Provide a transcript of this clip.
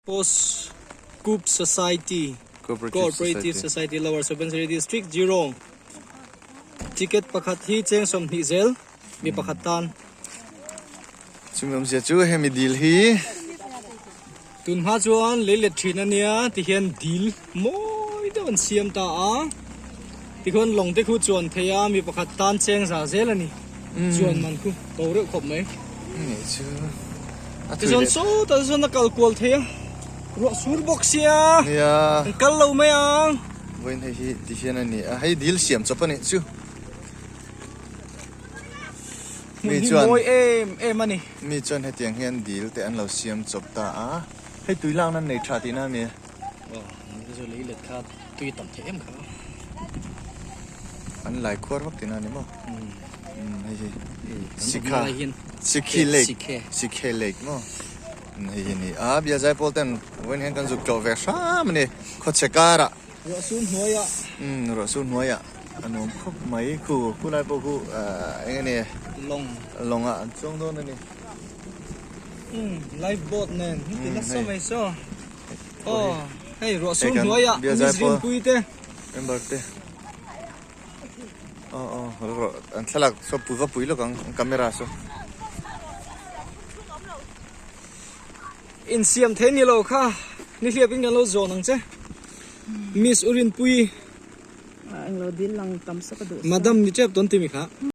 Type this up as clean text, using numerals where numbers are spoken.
Post Coop Society Cooperative Society Lower Subansiri District Zero Ticket pakhat hi cheng 20 zel mi pakhat tan. Chumi awmzia chu hemi dil hi. Tun hma chuan lei let thin a nia tihian dil mawi deuh an siam ta a tikhuan lawng te khu chuan thei a mi pakhat tan cheng za zel a ni chuan man khu ko reuh khawp mai. Ngei chu a thui Tichuan leh. sawtah chuan a kal kual thei a ruah sur bawk sia Nia. an kal lo mai ang. Vawiin hei hi tihian a ni a hei dil siam chawp a nih chu. Hmun hi mawi em em a ni. Mi chuan hetiang hian dil te an lo siam chawp ta a, hei tui lakna an nei tha tihna a ni. Aw, nang chu lei let kha tui tam thei em kha. An lai khuar vak tihna a ni maw? Umm hei hi Sikha Sikhi Lake Sikhe Lake maw? Hei hi a ni a, Biazai pawl ten vawiin hian kan zuk tlawh ve hram a ni khawchhe karah. Ruah sur hnuaiah. Umm ruah sur hnuaiah a nuam khawp mai khu khulai pawh khu ahh eng nge Lawng. Lawng ah an chuang dawn a ni. Umm life boat nen hi ti nasa mai saw. Aw hei ruah sur hnuaiah Miss Rinpui te. Member te. Aw aw rawh an thlalak saw pui va pui lawk ang camera saw. Insiam thei ni lo kha nihliap in kan lo zawn ang che Miss Urinpui Englo dil lang tam sa ka duh sa. Madam ni tep tawn ti mi kha.